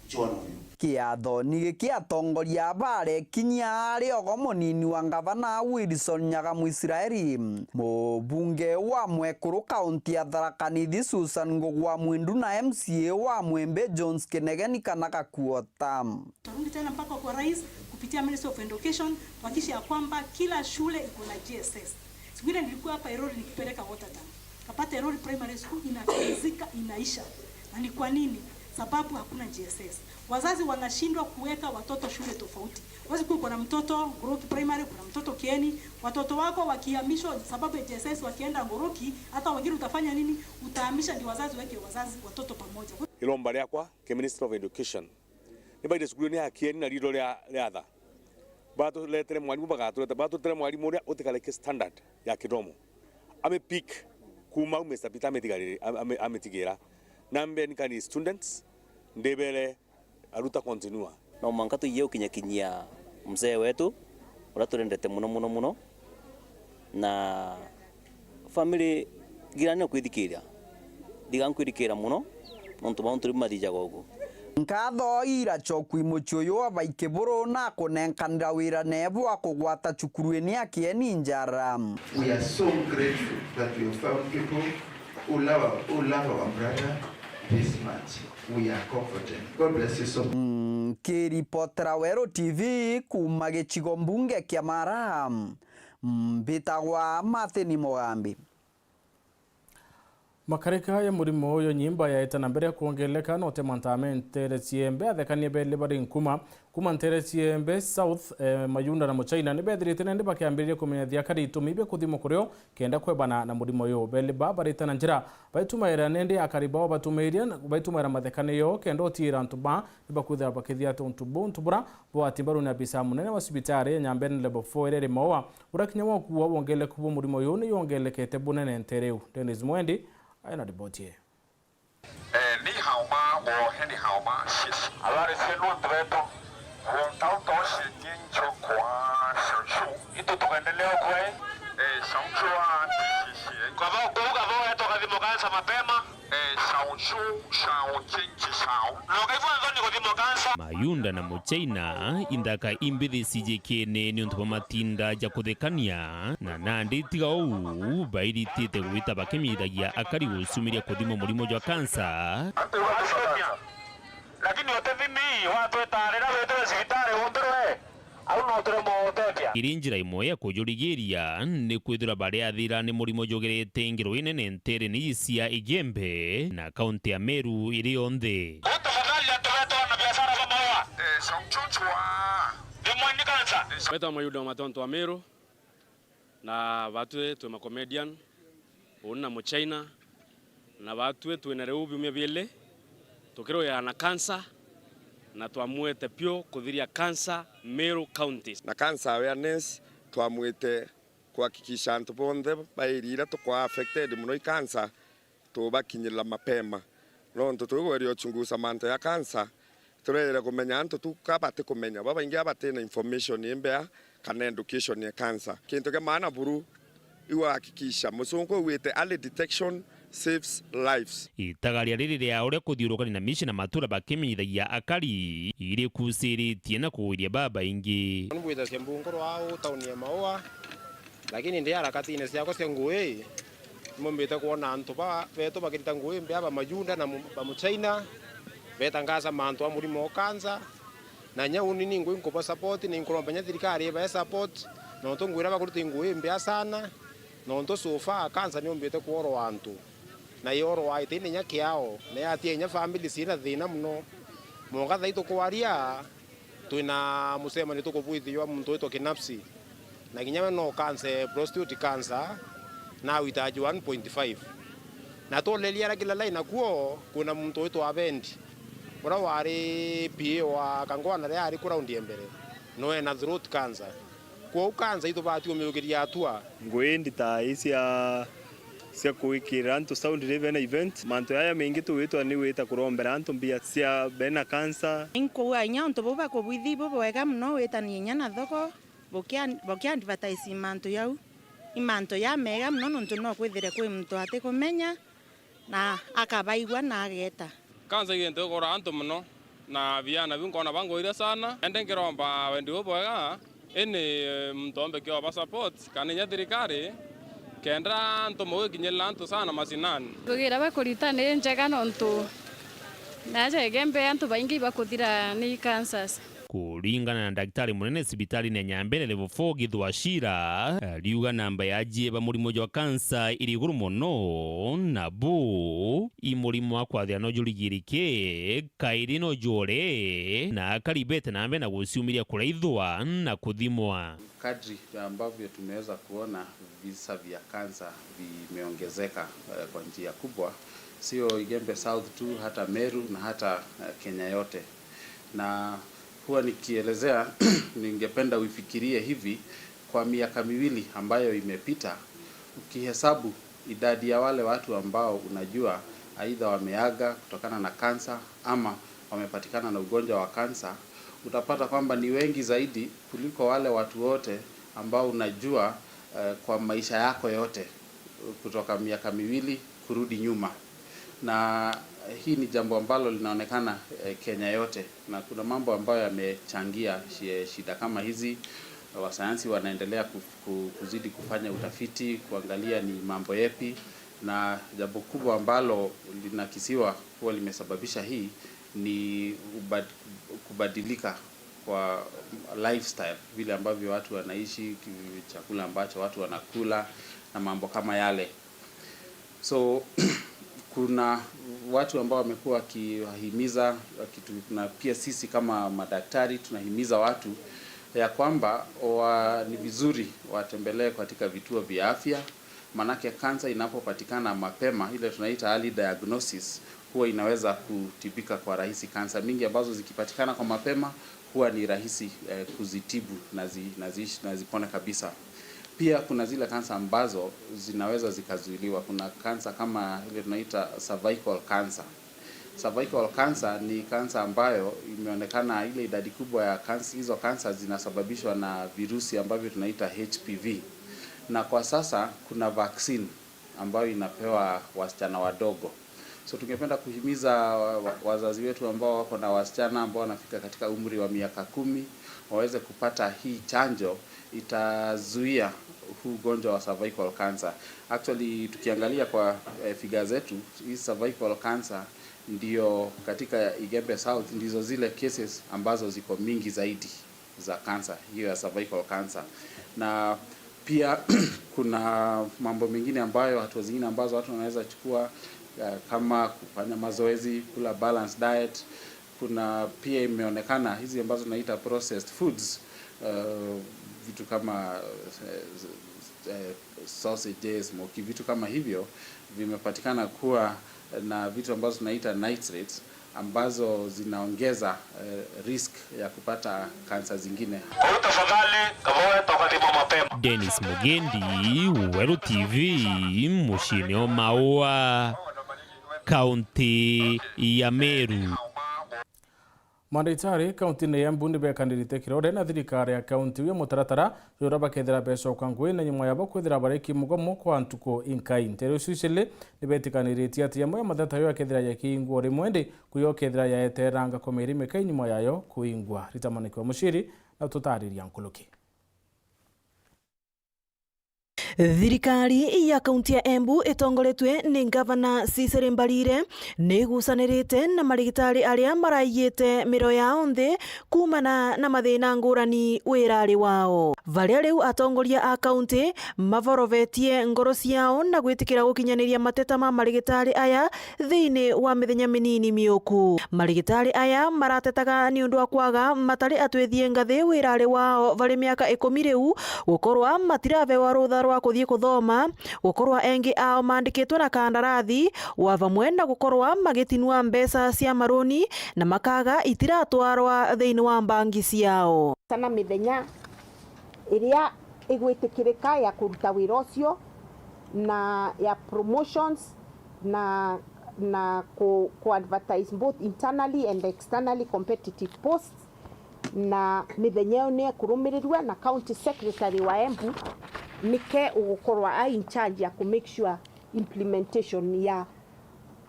Each one of you. Kiathoni giki atongoria barekinyia ari ogo munini wa ngavana Wilson Nyaga Mwisraeli, mubunge wa mwekuru kaunti ya Tharaka Nithi Susan Ngugi wa Mwindu na M C A wa Mwimbi Jones Kinegeni kana Gakuota. Tarudi tena mpaka kwa rais kupitia Ministry of Education kuhakikisha ya kwamba kila shule iko na G S S. Siku ile nilikuwa hapa Erori nikipeleka water tank. Kapata Erori Primary School inakizika inaisha. Na ni kwa nini? Sababu hakuna G S S. Wazazi wanashindwa kuweka watoto shule tofauti. Huwezi kuwa kuna mtoto Goroki Primary, kuna mtoto Kieni. Watoto wako wakihamishwa sababu ya G S S wakienda Goroki, hata wengine utafanya nini? Utahamisha ndio wazazi weke wazazi watoto pamoja. Iromba riakwa ki Ministry of Education. Ni baire cukuru ni ya Kieni na riitwa ria, ria tha. Baturetere mwarimu, bagatureta, baturetere mwarimu uria utikareke standard ya kithomo. Ame pick kuma au Mister Peter amitigarire, ame, amitigira. Na mbere ni kani students, ndibere aruta continue. No mwanka tuiye ukinyakinyia mzee wetu, uria turendete muno, muno, muno. Na family, girani kwithikiria. Ndiga nkwithikiria muno, nontu mauntu riu mathijaga uguo. Nkatho iracokwi mucii uyu wa Baikiburu na kunenkanira wira nebu wa kugwata cukuruini ya Kieni njara. We are so grateful that we have found people who love, who love our brother this much. We are comforted. God bless you so much. Nkiripotera Weru T V kuuma gicigo mbunge kia Mara, mbitagwa Martin Mugambi. Makarika ya murimo uyu nyimba yaete na mbere kwongeleka, no Tema Ntame ntere ciembe athekanie beli bari nkuma kuma ntere ciembe South, eh, Mayunda na Muchaina ni bethirite nende bakiambiriria kumenyithia akari itumi bia kuthimwa kurio kenda kwebana na murimo uyu. Beli ba barite na njira baitumaira nende akari bao batumiria baitumaira mathekanie yo kenda utiira antu ba ni bakwithira bakithia untu buntu bura bwati mbaru ni abisa munene wa cibitari ya Nyambene Level four iria iri Maua. Urakinya wa kuua wongeleku bwa murimo uyu ni yongelekete bunene ntere iu. Dennis Mwendi aina riboti ii. Eh, ni hauma wo, he ni hauma, shishi. Habari zenu, watu wetu? Wonta utoshi nyinjo kwa shoshu. Itu tukaendelea kwa, eh? Eh, shoshu wa shishi. Kwa hivyo, kwa hivyo, tukathimo kansa mapema. Eh, shoshu, shao, chinchi, shao. No, kwa hivyo, anzoni kuthimo kansa. Mayunda na Muchaina, inthaka imbithi cijikiene ni untu bwa matinda ja kuthekania, na nandi tiga uu, bairitite gwita bakimithagia akari gucumiria kuthimwa murimo jwa kansa. Lakini utethimi watweta rira witire cibitari umbirwe, au no turi mutethia. Iri njira imwe ya kujurigiria ni kwithirwa bariathira ni murimo jugerete ngiro inene nterene ii cia Igembe na kaunti ya Meru iri yonthe. Tafadhali atuwete wanabiashara wa maua. Eh, sauchuchwa. Ni mwenye kansa. Mbetwa Mayuda wa Matonto wa Meru, na batwi twi ma comedian, uni na Muchaina, na batwi twina riu biumia biili tukirwira na cancer, na twamuite piu kuthiria cancer Meru County. Na cancer awareness, twamwite kuhakikisha antu bonthe bairi iria tukwaa affected mono i cancer, tubakinyirira mapema. Nontu tukugeria uchunguza mantu ya cancer, tureere kumenya antu tu ka batikumenya, babaingi a batina information imbea kana education ya cancer. Kintu kia maana buru, iwahakikisha musungu ugwite early detection saves lives. Itagaria riri ria uria kuthiurukania na mici na matura bakimenyithagia akari irikuciritie na kugwiria babaingi. Mbwithagia mbunguru au tauni ya Maua, lakini ndi harakatine ciakwa cia ngui, Nimumbite kwona antu ba, betu bakirita ngugi mbea ba Mayunda na mu-, ba Muchaina, betangaza mantu a murimo o kansa, na nya uni ni ngui nkuba support, ni nkuromba nya thirikari ibae support, nontu ngwira bakuruta ngugi mbea sana, nontu so far kansa niumbite kworwa antu, na yorwa iti ni nya kiao, na yatia inya family ciina thina muno. Mwanka thaa ii tukwaria, twina mucemanio tukubwithijwa muntu witwa Kinapsi, na kinya we no cancer, prostate cancer, na witaji one point five. Na tuleria ara kila line nakuo, kwina muntu witwa Abendi, uria wari P A wa Kangwana riria ari ku round ya mbere, no ena throat cancer. Kwou cancer itubati umiukiria atua. Ngugi ndita ii cia, cia kuikirira antu sound rivena event, mantu yaya maingi tuwitwa ni wita kurombera antu mbia cia bena cancer. Inkuuga inya untu buu bakubwithi ibu bwega mono, witanie inya na thoko, bukia-, bukia advertise mantu jau. I mantu jamega mono, nontu no kwithire kwi muntu atikumenya, na akabaigua na ageeta. Kansa igintu igura antu mono, na biana biu nkona bangwire sana. Indi nkiromba wendi bubwega, ini muntu ombe kioba support, kana inya thirikari, kenda ntumo ikinyirira antu sana macinani. Ngugi iria bakurita ni njega, nontu naja igembe antu baingi ibakuthira ni cancers. Kuringana na ndagitari munene cibitarine ya Nyambene Level four Githwa Shira, ariuga namba ya ajie ba murimo jwa kansa iri iguru mono, na bu i murimo wa kwathira no jurigirike, kairi no jwore, na akaribete na mbere na guciumiria kuraithwa na kuthimwa. Kadri ya ambavyo tumeweza kuona visa vya kansa vimeongezeka, eh, kwa njia kubwa, sio Igembe South tu, hata Meru na hata, eh, Kenya yote. Na huwa nikielezea, ningependa uifikirie hivi, kwa miaka miwili ambayo imepita, ukihesabu idadi ya wale watu ambao unajua aidha wameaga kutokana na kansa ama wamepatikana na ugonjwa wa kansa, utapata kwamba ni wengi zaidi kuliko wale watu wote ambao unajua, eh, kwa maisha yako yote, kutoka miaka miwili kurudi nyuma. Na hii ni jambo ambalo linaonekana, eh, Kenya yote, na kuna mambo ambayo yamechangia shi-, shida kama hizi. Wasayansi wanaendelea ku-, ku-, kuzidi kufanya utafiti, kuangalia ni mambo yepi, na jambo kubwa ambalo linakisiwa kuwa limesababisha hii ni ubad-, kubadilika kwa lifestyle, vile ambavyo watu wanaishi, ki-, chakula ambacho watu wanakula na mambo kama yale. So, kuna watu ambao wamekuwa wakiwahimiza, wakitu-, na pia sisi kama madaktari tunahimiza watu ya kwamba wa-, ni vizuri watembelee katika vituo vya afya, manake kansa inapopatikana mapema, ile tunaita early diagnosis, huwa inaweza kutibika kwa rahisi. Kansa mingi ambazo zikipatikana kwa mapema huwa ni rahisi, eh, kuzitibu na zi-, na ziishi-, na zipone kabisa. Pia kuna zile kansa ambazo zinaweza zikazuiliwa. Kuna kansa kama ile tunaita cervical cancer. Cervical cancer ni kansa ambayo imeonekana ile idadi kubwa ya kansa, hizo kansa zinasababishwa na virusi ambavyo tunaita H P V. Na kwa sasa kuna vaccine ambayo inapewa wasichana wadogo. So tungependa kuhimiza wa-, wa-, wazazi wetu ambao wako na wasichana ambao wanafika katika umri wa miaka kumi waweze kupata hii chanjo, itazuia huu ugonjwa wa cervical cancer. Actually, tukiangalia kwa, eh, figures zetu, hii cervical cancer ndio katika Igembe South ndizo zile cases ambazo ziko mingi zaidi za cancer, hiyo ya cervical cancer. Na pia kuna mambo mengine ambayo, hatua zingine ambazo watu wanaweza chukua, eh, kama kufanya mazoezi, kula balanced diet. Kuna pia imeonekana hizi ambazo tunaita processed foods, eh, vitu kama, eh, eh, sausages, smoky, vitu kama hivyo vimepatikana kuwa na vitu ambazo tunaita nitrates ambazo zinaongeza, eh, risk ya kupata kansa zingine. Kwa hiyo tafadhali, kama wewe, tafadhali mapema. Dennis Mugendi, Weru T V, muciini o Maua, kaunti ya Meru. Mandagitari kauntiine ya Embu ni bekanirite kirore na thirikari ya kaunti iu ya mutaratara jwa uria bakethira becoka ngugi na nyuma yabo kwithira bariki mugomo kwa ntuku inkai. Nteere icio icili ni betikaniritie ati yamwe ya mathata yo yakethira yakiingwa o rimwe, indi kuyo kethira yaeteranga kwa mieri mikai nyuma yayo kuingwa. Rita Mwaniki wa Muciri na tutariria nkuruki. Thirikari ya kaunti ya Embu itongoretue ni Ngavana Cecily Mbarire ni igucanirite na marigitari aria maraigite miro yao nthi kuumana na mathina ngurani wirari wao. Varia riu atongoria a kaunti mavorovetie ngoro ciao na gwitikira gukinyaniria mateta ma marigitari aya thiini wa mithenya minini miuku. Marigitari aya maratetaga niundu wa kwaga matari atwithie ngathi wirari wao vari miaka ikumi riu, gukorwa matiravewa rutha rwa kuthii kuthoma, gukorwa engi ao maandikitwe na kandarathi, wa vamwe na gukorwa magitinua mbeca cia maruni na makaga itiratwarwa thiini wa mbangi ciao. Sana mithenya iria igwitikirika ya kuruta wira ucio na ya promotions na, na ku, ku advertise both internally and externally competitive posts, na mithenya iyo ni ekurumirirua na county secretary wa Embu nike ugukorwa a in charge ya ku make sure implementation ya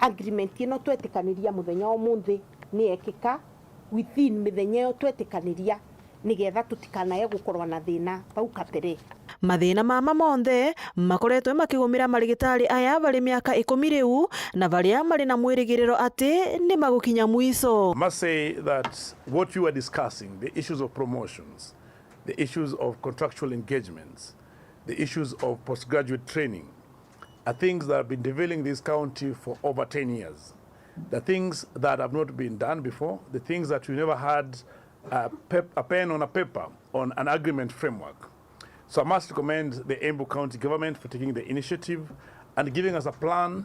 agreement ino twetikaniria muthenya wa umunthi ni yekika within mithenya iyo twetikaniria, nigetha tutikanae gukorwa na thina bau kabere. Mathina mama monthe makoretwe makigumira marigitari aya vari miaka ikumi riu, na varia mari na mwirigiriro ati ni magukinya mwiso. I must say that what you are discussing, the issues of promotions, the issues of contractual engagements, the issues of postgraduate training, are things that have been derailing this county for over ten years. The things that have not been done before, the things that we never had a, pep, a pen on a paper on an agreement framework. So I must commend the Embu County Government for taking the initiative and giving us a plan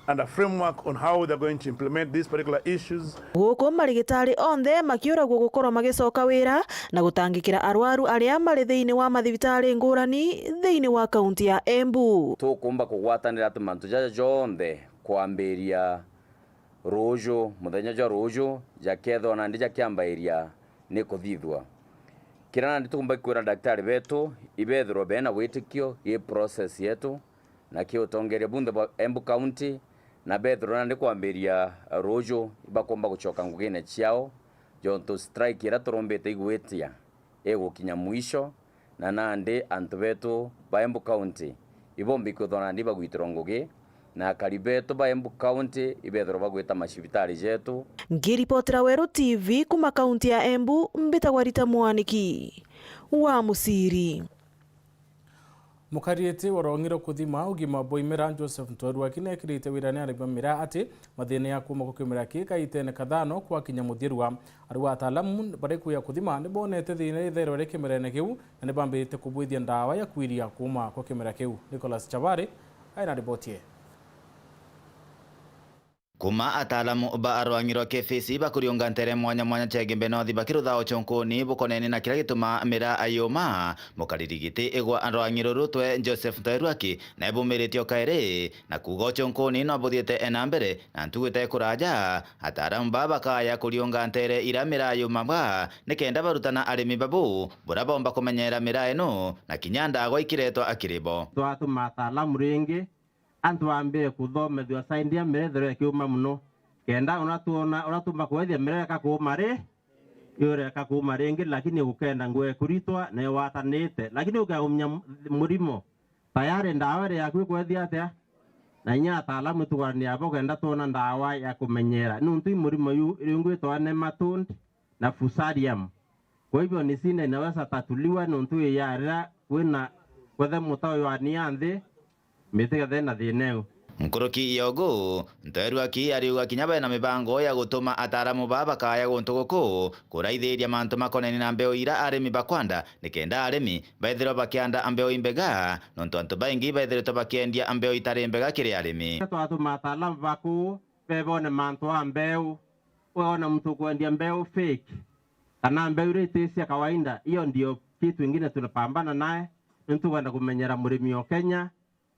and a framework on how they're going to implement these particular issues. Guku marigitari onthe makiuragwo gukorwa magicoka wira na gutangikira arwaru aria mari thiini wa mathibitari ngurani thiini wa kaunti ya Embu. Tukumba kugwatanira ati mantu jaja jonthe kwambiria ruuju, muthenya jwa ruuju, jakethwa nandi jakiambairia ni kuthithua. Kiria nandi tukumba kwira daktari betu, ibethirwa bena witikio gi process yetu, na ki utongeria bunthe bwa Embu County, na bethirwa nandi kwambiria ruuju, ibakumba gucoka ngugine ciao, jontu strike iria turumbite igwitia igukinya mwisho, na nandi antu betu ba Embu County ibombi kwithwa nandi bagwitirwa ngugi, na akari betu ba Embu County ibethirwa bagwita macibitari jetu. Ngiripotera Weru T V kuma kaunti ya Embu, mbitagwa Rita Mwaniki wa Musiri. Mukariritie wa rwang'i rwa kuthima ugima bwa imera Joseph Ntwarua aki neekirite wirane arimi ba miraa ati mathina ya kuuma kwa kimera kii kaitene kathano kwakinya muthia. Ariu ataalamu bari kuu ya kuthima ni bonete thina itherwa ri kimerene kiu na ni bambirite kubwithia ndawa ya kwiria kuuma kwa kimera kiu. Nicholas Chabari aina riboti ii. Kuma ataalamu ba rwang'i rwa K F A C bakuriunga ntere mwanya mwanya cia Igembe North bakirutha ucunkuni bukoneni na kiria gituma miraa yuma, mukariri giti igwa rwang'i ruru twe Joseph Ntoeruaki na ibumiritie o kairi na kuuga ucunkuni no buthiite na mbere na ntugu ite kuraja, ataaramu baa bakaya kuriunga ntere iria miraa yumagwa nikenda barutana arimi babu buria bomba kumenyera miraa ino na kinya ndagwa ikiretwa akiri bo. Twatuma ataalamu ringi antu bambire kuthomethua saindi ya miraa ithirwe ikiuma mono, kenda uria twona, uria tuumba kwethia miraa ireka kuuma ri, ireka kuuma ringi, lakini gukenda nguo ikuritwa na igwatanite, lakini ukea kumenya murimo, tayari ndawa iri yaku ikwethia atia? Na inya ataalamu itugwarania abo kenda twona ndawa ya kumenyera, niuntu i murimo yu irungwitwa nematode na fusarium. Kwa hivyo ni shida inaweza tatuliwa niuntu iyarira kwina kwethe muta uyu ania nthi, miti kethe na thina iu. Nkuruki ya ugu, Ntoeruaki ariuga kinya bena mibango ya gutuma ataaramu baa bakaya guntu guku kuraithiria mantu makoneni na mbeu ira arimi bakwanda, nikenda arimi baithirwa bakianda mbeu imbega, nontu antu baingi baithiritwe bakiendia mbeu itari mbega kiri arimi. Twatuma ataalamu baku bebone mantu a mbeu, wona muntu ukwendia mbeu fake kana mbeu iria iti cia kawaida, hiyo ndio kitu ingine tunapambana naye, nitukwenda kumenyera murimi o Kenya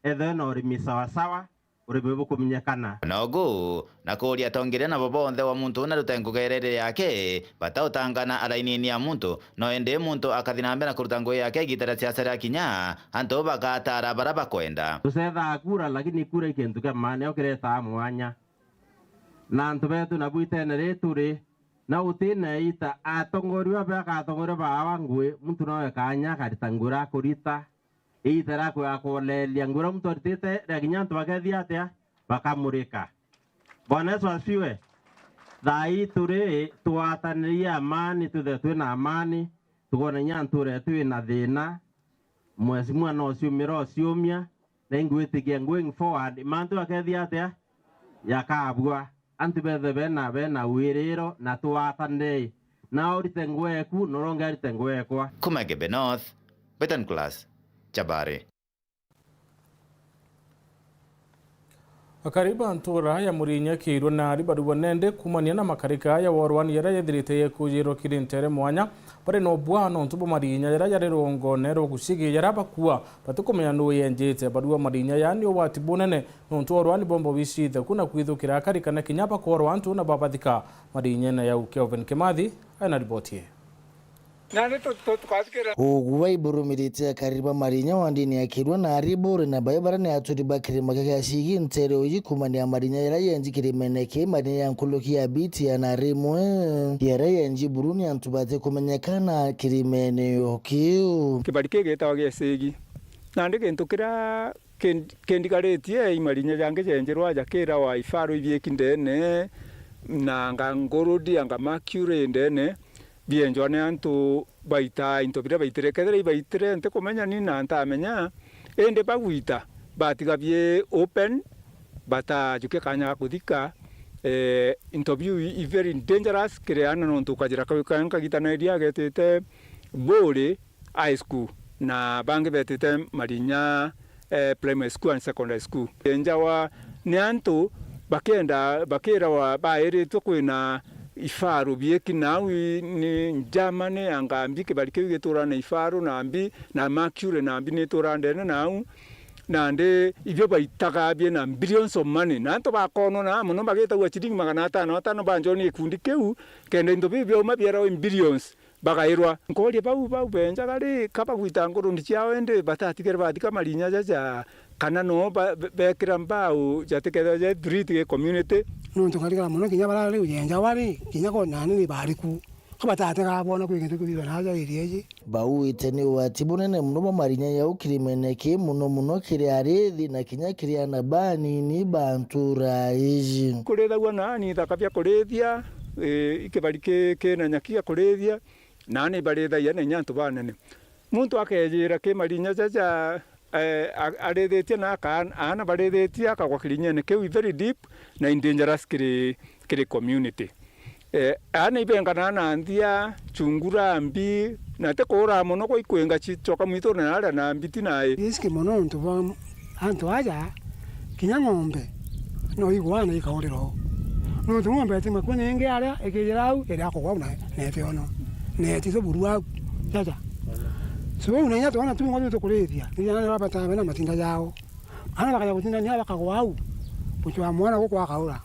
ethwe na urimi sawasawa, urimi bukumenyekana. Na ugu, na kuuria atongeria nabo bonthe wa muntu una rute nguga irere yake, bata utangana araini-ini ya muntu, no indi muntu akathi na mbere na kuruta ngugi yake igita ria siasa riakinya, antu bagatara bara bakwenda. Tucethaa kura, lakini kura i kintu kia maana, yo kiretaa mwanya. Na antu betu nabu itene riri turi, na utina ita, atongoria babe akatongoria baawa ngui, muntu nawe kanya akarita ngui ira akurita, Iita ria kwega kwoleeria nguo iria muntu aritite, ria kinya antu bakethia atia? Bakamurika. Bwana Yesu asifiwe. Thaa ii turi twataniririe amani, twithire twina amani, tukoona kinya ntuura yetu ina thiina. Mheshimiwa no ciumire ociumia, na ingwitikia going forward, mantu akethia atia? Jakabua. Antu bethe bena, bena wiriro na twatanire. Na urite nguo eku, na uria ungi arite nguo ekwa. Kuma Igembe North, Betan Class, Chabari. Akari ba ntuura ya Murinya Kiirua na ari barua nende kuumania na makarika ya worwani jaria jethirite jekujirwa kiri nteere mwanya, bari na ubwaa nontu bwa marinya jaria jari rwongone rwa Gucigi jaria bakua batikumenya nuu yenjite. Barua marinya jaa ni ugwati bunene nontu worwani bomba wiciite ku na kwithukira akari kana kinya bakoorwa antu na babathika marinyene jau. Kelvin Kimathi ena riboti ii. Nandi tu-, tu-, tukathikira. Ugwai burumirite akari ba marinya wa ndini ya Kiirua na ari buri na bai baria ni aturi ba kirima kia Gacigi nteere uji kuumania marinya jaria yenji kirimene kii, marinya ja nkuruki ya biti ya na rimwe. Jaria yenji buru ni antu batikumenyeka na kirimene o kiu. Kibari kii gitagwa Gacigi. Nandi gintu kiria kin-, kindigaritie i marinya jangi jenjerwa aja kirawa ifaru ibieki ndene, na anga ngurudi, anga mercury ndene, bienjwa ni antu baitaa into biria baitire. Kethira ibaitire, ntikumenya ni na ntamenya, indi bagwita, batiga bie open, batajukia kanya ga kuthika. Eh, into biu i, i very dangerous kiri aana, nontu ukajira ka-, ka-, kagita na iria agetite buri, high school, na bangi betite Marinya, eh, primary school and secondary school. Enjawa ni antu bakenda, bakirawa bairitwe kwina ifaru bieki nau i, ni Germany, anga mbi kibari kiu gituraa na ifaru na mbi, na mercury na mbi ni ituraa ndene nau. Nandi ibio baitaga biena billions of money. Na antu bakonwa na mono bagitagua ciringi magana atano atano banjwa ni gikundi kiu, kenda into biu biauma bierawa in billions. Bagairwa. Nkooria bau, bau benjaga ri, ka bagwita ngurundi ciao indi batatigere bathika marinya jaja, kana no ba-, be-, bekira mbau jatikethira je treat gi community? Nontu nkarigara mono kinya bara riu yenjawa ri, kinya ko nani ni bariku. Ka batatega boona kwi gintu kithithwa na aja area iji. Bauite ni ugwati bunene mono bwa marinya jau kirimene ki, mono mono kiri arithi na kinya kiri aana banini ba ntura iji. Kurithagua na ni ithaka bia kurithia, i, ikibari ki, kina nyaki ya kurithia, na ni barithagia na inya antu banene. Muntu akejira ki marinya jaja, eh, a-, arithitie na aka-, aana barithitie, akagwa kirinyene kiu i very deep na in dangerous kiri, kiri community. Eh, aana ibenganaa na nthia, chungura, mbi, na ti kuura mono gwa ikwinga cicoka mwitu na aria na mbi ti nai. Risk mono untu bwa antu aja, kinya ng'ombe no igwa na ikaurira o. Nontu ng'ombe itimakua ningi aria ikijira au iria kugwa na, na itiona. Na itiso buru au. Jaja. So, u na inya twana tu ng'ombe tukurithia, ni jana ni babata bena matinda jao. Ana bakaja gutindania bakagwa au. Gucwa mwana guku akaura.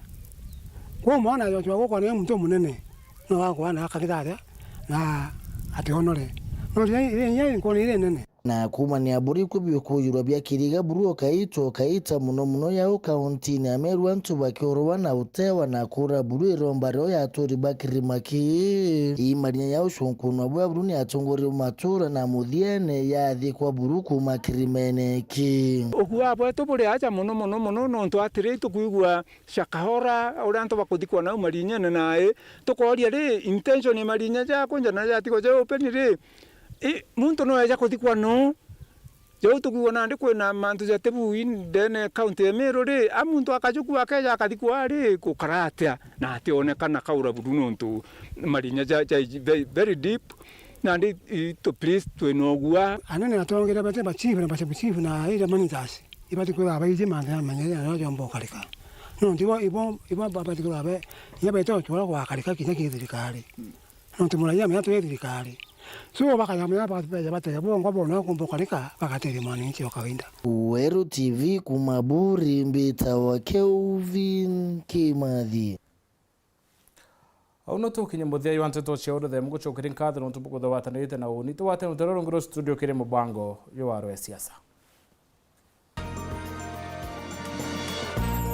Kwou mwana ajochwa guku ni muntu munene. No agwa na akagitharia na ationore. No riria, riria nkoni iri nene. Na kuumania buri kwi biukujirwa bia kiriga buru ukaita ukaita mono mono jau kauntini ya Meru, antu bakiorwa na utewa na kuura buru iromba rio ya aturi ba kirima kii. Ii marinya jau cunkunwa bwa buru ni atongoria ba matura na muthiene yathikwa buru kuuma kirimene kii. Ukua bwetu buri aja mono mono mono nontu atiri tukwigua Shakahora, uria antu bakuthikwa nau marinyene nai. Tukooria ri, intention ya marinya ja kunja na jatigwa ja open ri, i, muntu no eja kuthikwa no? Jau tukwigua nandi kwina mantu jatibui ndene kaunti ya Meru ri, a muntu akajukua akeja akathikwa ri, gukara atia na ationekana kaura buru nontu marinya ja, ja very, very deep, nandi i, tu, please twina ugua. Anene atongeria bete ba chief na ba sub chief na area managers. Ibati kwithirwa baiji mantu jamanyire na no jomba ukarika. Nontu ibo, ibo, ibo babati kwithirwa be, inya baita uchwara gwakarika kinya ki thirikari. Nontu muraia amenya twi thirikari. So, bakajamenya bateja, bateja, bongwa bona kumba ukarika, bagateria mwananchi wa kawaida. Weru T V kuma Buri, mbitawa Kelvin Kimathi. Au no tukinye muthia jwa nteto cia uruthemu, ngucokeria nkatho nontu bukuthugatanirite na uni. Tugwate rutere rungi rwa studio kiri mubango jwa Warwe Siasa.